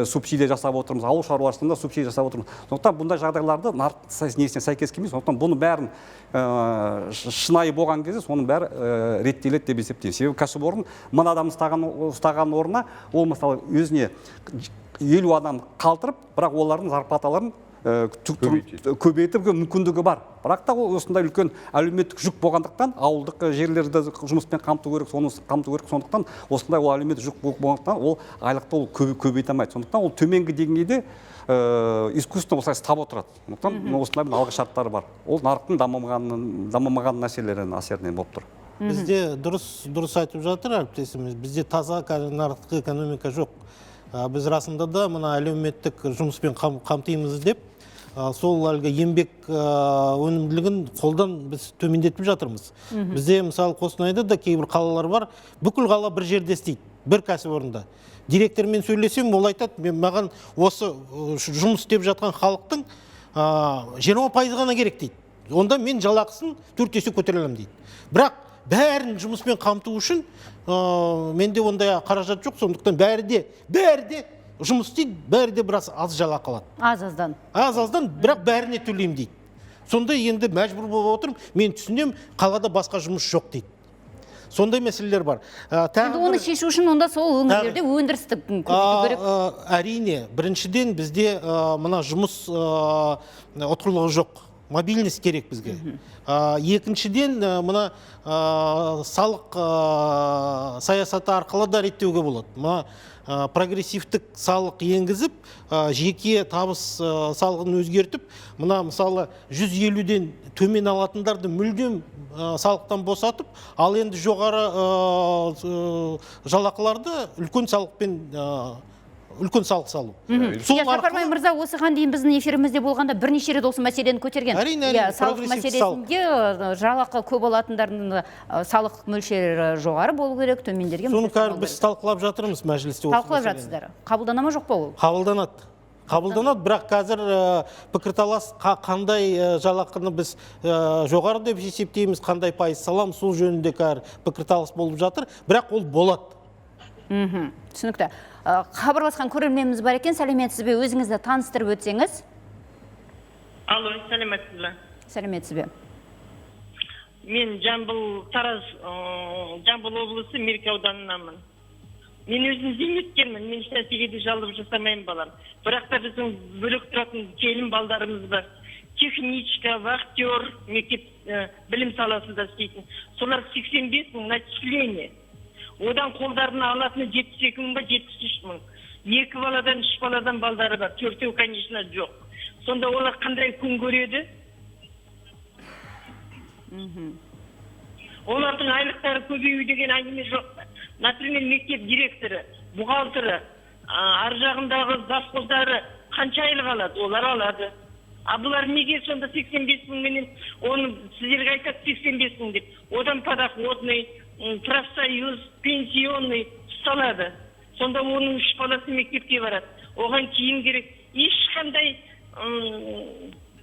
субсидия жасап отырмыз, ауыл шаруашылығында субсидия жасап отырмыз. Сондықтан бұндай жағдайларды нарық несіне сәйкес келмейді. Сондықтан бұның бәрін шынайы болған кезде соның бәрі реттеледі деп есептеймін. Себебі кәсіпорын 1000 адам ұстаған орнына ол мысалы өзіне 50 адам қалдырып, бірақ олардың зарплаталарын көбейтіп мүмкіндігі бар. Бірақ та ол осындай үлкен әлеуметтік жүк болғандықтан ауылдық жерлерді жұмыспен қамту керек, соны қамту керек. Сондықтан осындай ол әлеуметтік жүк болғандықтан ол айлықты ол көбейте алмайды. Сондықтан ол төменгі деңгейде искусственно осылай ұстап отырады. Сондықтан осындай бір алғы шарттары бар. Ол нарықтың дамымаған мәселелерінің әсерінен болып тұр. Бізде дұрыс айтып жатыр әріптесіміз, бізде таза нарықтық экономика жоқ. Біз расында да мына әлеуметтік жұмыспен қамтимыз деп, сол әлгі еңбек өнімділігін қолдан біз төмендетіп жатырмыз. Бізде мысалы Қостанайда да кейбір қалалар бар, бүкіл қала бір жерде істейді, бір кәсіпорында. Директормен сөйлесем, ол айтады, мен маған осы жұмыс істеп жатқан халықтың 20% ғана керек дейді. Онда мен жалақысын 4 есе көтере аламын дейді. Бірақ бәрін жұмыспен қамту үшін менде ондай қаражат жоқ, сондықтан бәрі де Жұмыс істейді, бәрі де біраз аз жалақы алады. Аз-аздан. Аз-аздан, бірақ бәріне төлеймін дейді. Сонда енді мәжбүр болып отырмын, мен түсінемін, қалада басқа жұмыс жоқ дейді. Сондай мәселелер бар. Енді оны шешу үшін онда сол өңірлерде өндірісті көбейту керек. Әрине, біріншіден бізде мына жұмыс ұтқырлығы жоқ. Мобильность керек бізге. Екіншіден, мына салық саясаты арқылы да реттеуге болады. Мына прогрессивтік салық енгізіп, жеке табыс салығын өзгертіп, мына мысалы 150-ден төмен алатындарды мүлдем салықтан босатып, ал енді жоғары жалақыларды үлкен салықпен үлкен салық салу. Сол Сапарбай мырза, осыған дейін біздің эфирімізде болғанда бірнеше рет осы мәселені көтерген. Әрине, әрине, салық прогрессивті салық. мәселесінде жалақы көп алатындардың салық мөлшері жоғары болу керек, төмендерге Соны мөлшері қазір болу біз керек. талқылап жатырмыз мәжілісте осы Талқылап мәселені. жатсыздар. Қабылдана ма, жоқ па ол? Қабылданады. Қабылданады, бірақ қазір пікірталас қандай жалақыны біз жоғары деп есептейміз, қандай пайыз саламыз, сол жөнінде қазір пікірталас болып жатыр, бірақ ол болады. Түсінікті. Хабарласқан көрерменіміз бар екен, сәлеметсіз бе, өзіңізді таныстырып өтсеңіз. Алло, сәлеметсіз бе? Сәлеметсіз бе? Мен Жамбыл, Тараз, Жамбыл облысы Мерке ауданынанмын. Мен өзім зейнеткермін, мен ешнәрсеге де жалып жасамаймын балам. Бірақ та біздің бөлек тұратын келін балдарымыз бар. Техничка, вахтер, мектеп, білім саласында істейтін. Солар 85 мың начисление. Одан қолдарына алатыны 72 мың ба, 73 мың. 2 баладан, 3 баладан балдары бар. Төртеу, конечно, жоқ. Сонда олар қандай күн көреді? Олардың айлықтары көбею деген әңгіме жоқ. Например, мектеп директоры, бухгалтері, ар жағындағы завхоздары қанша айлық алады? Олар алады. А бұлар неге сонда 85 мың менен, оны сіздерге айтады 85 мың деп. Одан подоходный, профсоюз, пенсионный ұсталады. Сонда оның 3 баласы мектепке барады. Оған киім керек. Ешқандай,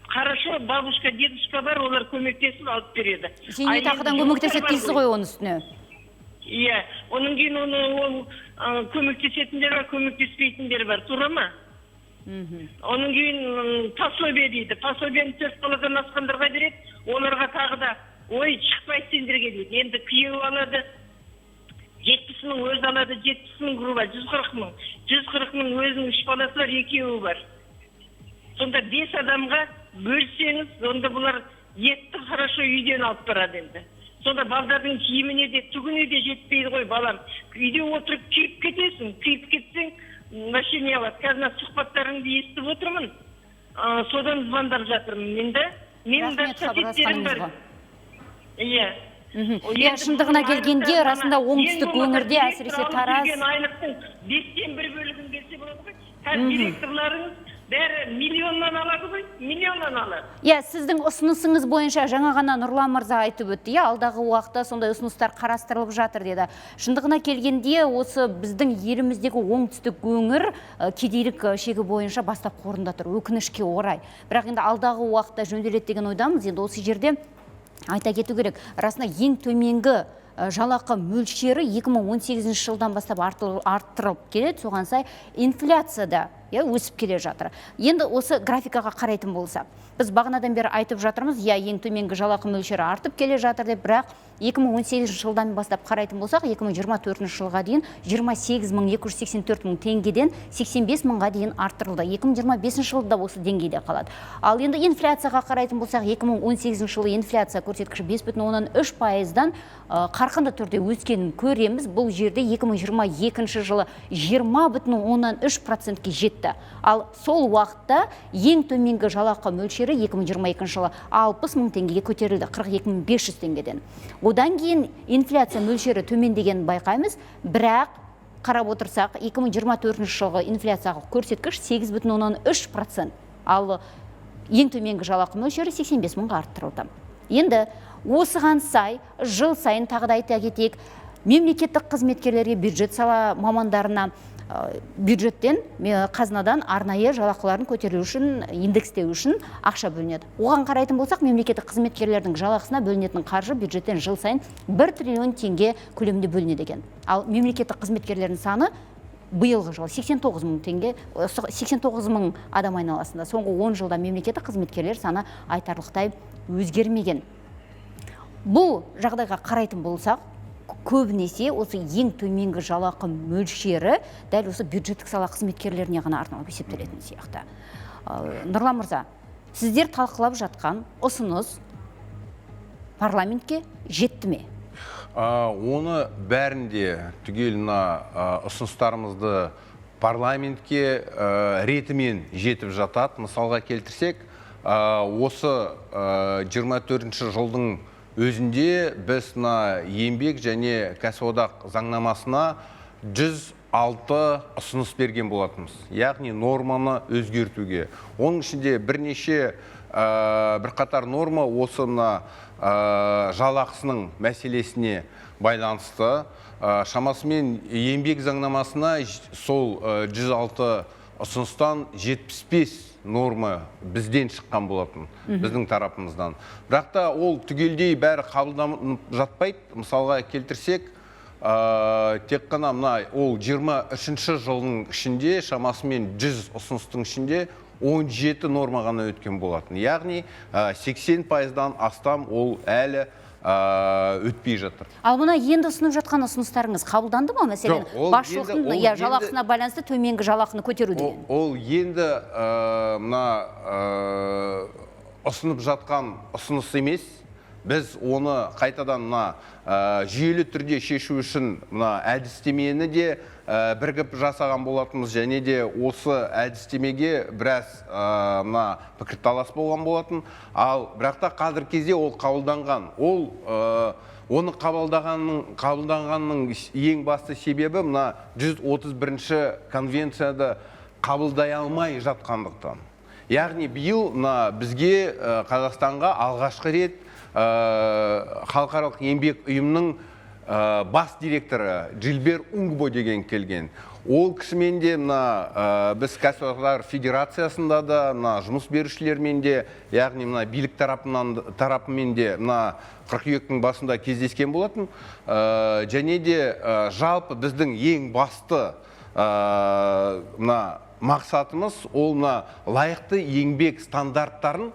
хорошо, бабушка, дедушка бар, олар көмектесіп алып береді. Зейнетақыдан көмектеседі дейсіз ғой оның үстіне? Иә, оның кейін оны ол көмектесетіндер бар, көмектеспейтіндер бар, тура ма? Оның кейін пособие дейді. Пособиені 4 баладан асқандарға береді, оларға тағы да ой шықпайды сендерге дейді. Енді күйеуі алады, 70 мың, өзі алады, 70 мың грубо, 140 мың. 140 мың өзінің 3 баласы бар, екеуі бар. Сонда 5 адамға бөлсеңіз, онда бұлар етті хорошо үйден алып барады енді. Сонда балдардың киіміне де, түгіне де жетпейді ғой балам. Үйде отырып күйіп кетесің, күйіп кетсең, вообще не алады. Қазір мына сұхбаттарыңды естіп отырмын, содан звондап жатырмын енді. Менің де Рахмет, соседтерім бар. хабарласқаныңызға. Иә. Иә, шындығына келгенде, расында оңтүстік өңірде, әсіресе Тараз. Айлықтың 1/5 бөлігін берсе болады ғой. Қазір директорларыңыз бәрі миллионнан алады ғой, миллионнан алады. Иә, сіздің ұсынысыңыз бойынша жаңа ғана Нұрлан мырза айтып өтті, иә, алдағы уақытта сондай ұсыныстар қарастырылып жатыр деді. Шындығына келгенде, осы біздің еліміздегі оңтүстік өңір кедейлік шегі бойынша бастапқы орында тұр, өкінішке орай. Бірақ енді алдағы уақытта жөнделеді деген ойдамыз. Енді осы жерде айта кету керек, расында ең төменгі жалақы мөлшері 2018 жылдан бастап арттырылып келеді, соған сай инфляция да, иә, өсіп келе жатыр. Енді осы графикаға қарайтын болсақ, біз бағанадан бері айтып жатырмыз, иә, ең төменгі жалақы мөлшері артып келе жатыр деп, бірақ 2018 жылдан бастап қарайтын болсақ, 2024 жылға дейін 28 284 мың теңгеден 85 мыңға дейін арттырылды. 2025 жылда осы деңгейде қалады. Ал енді инфляцияға қарайтын болсақ, 2018 жылы инфляция көрсеткіші 5,3 пайыздан қарқынды түрде өскенін көреміз. Бұл жерде 2022 жылы 20,3 процентке жетті. Ал сол уақытта ең төменгі жалақы мөлшері 2022 жылы 60 мың теңгеге көтерілді, 42 500 теңгеден. Одан кейін инфляция мөлшері төмендегенін байқаймыз, бірақ қарап отырсақ, 2024 жылғы инфляциялық көрсеткіш 8,3 процент. Ал ең төменгі жалақы мөлшері 85 мыңға арттырылды. Енді осыған сай жыл сайын тағы да айта кетейік, мемлекеттік қызметкерлерге, бюджет сала мамандарына бюджеттен, қазынадан арнайы жалақыларын көтеру үшін, индекстеу үшін ақша бөлінеді. Оған қарайтын болсақ, мемлекеттік қызметкерлердің жалақысына бөлінетін қаржы бюджеттен жыл сайын 1 триллион теңге көлемінде бөлінеді екен. Ал мемлекеттік қызметкерлердің саны Биылғы жылы 89 мың теңге, 89 мың адам айналасында. Соңғы 10 жылда мемлекеттік қызметкерлер саны айтарлықтай өзгермеген. Бұл жағдайға қарайтын болсақ, көбінесе осы ең төменгі жалақы мөлшері дәл осы бюджеттік сала қызметкерлеріне ғана арналып есептелетін сияқты. Нұрлан мырза, сіздер талқылап жатқан ұсыныс парламентке жетті ме? Оны бәрінде түгел мына ұсыныстарымызды парламентке ретімен жетіп жатады. Мысалға келтірсек, осы 24 жылдың өзінде біз мына еңбек және кәсіподақ заңнамасына 106 ұсыныс берген болатынбыз. Яғни норманы өзгертуге. Оның ішінде бірнеше бірқатар норма осы мына жалақысының мәселесіне байланысты. Шамасымен еңбек заңнамасына сол 106 ұсыныстан 75 норма бізден шыққан болатын, біздің тарапымыздан. Бірақ та ол түгелдей бәрі қабылданып жатпайды. Мысалға келтірсек, тек қана мына ол 23 жылдың ішінде шамасымен 100 ұсыныстың ішінде 17 норма ғана өткен болатын. Яғни 80%-дан астам ол әлі өтпей жатыр. Ал мына енді ұсынып жатқан ұсыныстарыңыз қабылданды ма? Мәселен, басшылықтың жалақысына байланысты төменгі жалақыны көтеру деген. Ол енді мына ұсынып жатқан ұсыныс емес. Біз оны қайтадан мына жүйелі түрде шешу үшін мына әдістемені де бірігіп жасаған болатынбыз, және де осы әдістемеге біраз мына пікірталас болған болатын. Ал бірақ та қазіргі кезде ол қабылданған. Ол оны қабылданғанның ең басты себебі мына 131 конвенцияда қабылдай алмай жатқандықтан. Яғни биыл мына бізге Қазақстанға алғашқы рет халықаралық еңбек ұйымының бас директоры Джилбер Унгбо деген келген. Ол кісімен де мына біз кәсіподақтар федерациясында да, мына жұмыс берушілермен де, яғни мына билік тарапымен де мына қыркүйектің басында кездескен болатын. Және де жалпы біздің ең басты мына мақсатымыз ол мына лайықты еңбек стандарттарын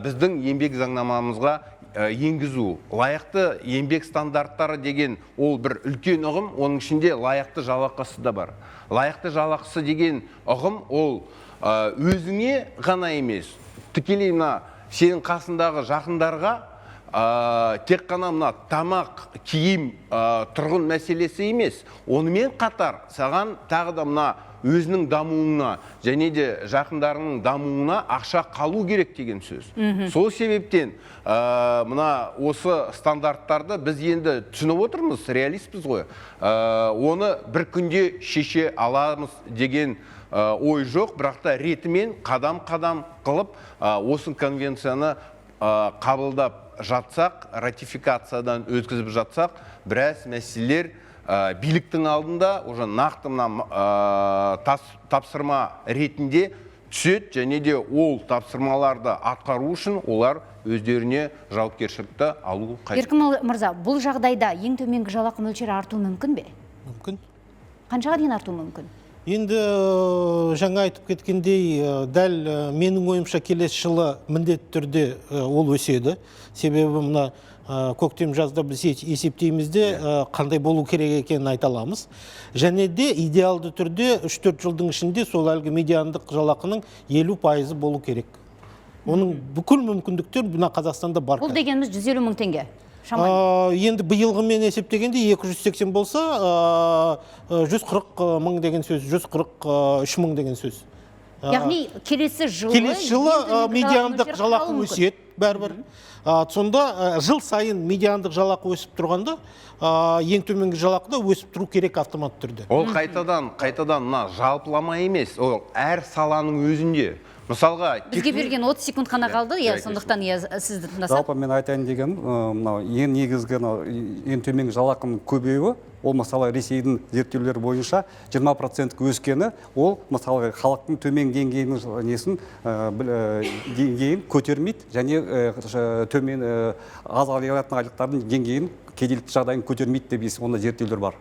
біздің еңбек заңнамамызға енгізу. Лайықты еңбек стандарттары деген ол бір үлкен ұғым, оның ішінде лайықты жалақысы да бар. Лайықты жалақысы деген ұғым ол өзіңе ғана емес, тікелей мына сенің қасындағы жақындарға тек қана мына тамақ, киім, тұрғын мәселесі емес, онымен қатар саған тағы да мына өзінің дамуына және де жақындарының дамуына ақша қалу керек деген сөз. Сол себептен мына осы стандарттарды біз енді түсініп отырмыз, реалистпіз ғой. Оны бір күнде шеше аламыз деген ой жоқ, бірақ та ретімен қадам-қадам қылып осы конвенцияны қабылдап жатсақ, ратификациядан өткізіп жатсақ, біраз мәселелер биліктің алдында уже нақты мына тапсырма ретінде түседі, және де ол тапсырмаларды атқару үшін олар өздеріне жауапкершілікті алу қажет. Еркін мырза, бұл жағдайда ең төменгі жалақы мөлшері артуы мүмкін бе? Мүмкін. Қаншаға дейін артуы мүмкін? Енді жаңа айтып кеткендей, дәл менің ойымша келесі жылы міндетті түрде ол өседі. Себебі мына көктем жазда біз есептейміз де қандай болу керек екенін айта аламыз. Және де идеалды түрде 3-4 жылдың ішінде сол әлгі медиандық жалақының 50% болу керек. Оның бүкіл мүмкіндіктер мына Қазақстанда бар. Бұл дегеніміз 150 мың теңге. Енді биылғымен есептегенде 280 болса, 140 мың деген сөз, 143 мың деген сөз. Яғни келесі жылы медиандық жалақы өседі бәрібір. Сонда жыл сайын медиандық жалақы өсіп тұрғанда, ең төменгі жалақы да өсіп тұру керек автоматты түрде. Ол қайтадан мына жалпылама емес, ол әр саланың өзінде. Мысалға, бізге берген 30 секунд қана қалды, сондықтан сізді тыңдасақ. Жалпы мен айтайын дегенім, мынау ең негізгі ең төменгі жалақының көбеюі, ол мысалы Ресейдің зерттеулері бойынша 20% өскені, ол мысалы халықтың төмен деңгейінің несін деңгейін көтермейді және төмен аз алатын айлықтардың деңгейін, кедейлік жағдайын көтермейді деп онда зерттеулер бар.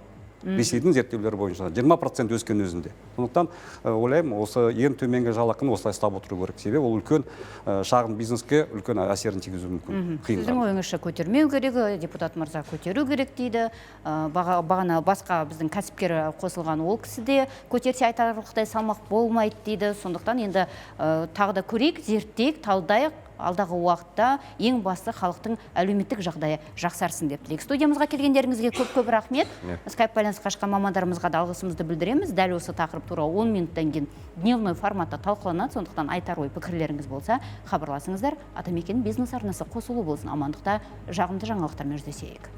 Ресейдің зерттеулері бойынша 20% өскен өзінде. Сондықтан ойлаймын, осы ең төменгі жалақыны осылай ұстап отыру керек. Себебі ол үлкен шағын бизнеске үлкен әсерін тигізуі мүмкін. Қиын. Сіздің ойыңызша, көтермеу керек, депутат мырза көтеру керек дейді. Бағана басқа біздің кәсіпкер қосылған, ол кісі де көтерсе айтарлықтай салмақ болмайды дейді. Сондықтан енді тағы да көрейік, зерттейік, талдайық. Алдағы уақытта ең басты халықтың әлеуметтік жағдайы жақсарсын деп тілейік. Студиямызға келгендеріңізге көп-көп рахмет. Скайп байланысқа шыққан мамандарымызға да алғысымызды білдіреміз. Дәл осы тақырып туралы 10 минуттан кейін дневной форматта талқыланады. Сондықтан айтар ой пікірлеріңіз болса, хабарласыңыздар. Атамекен бизнес арнасы қосулы болсын. Амандықта жағымды жаңалықтармен жүздесейік.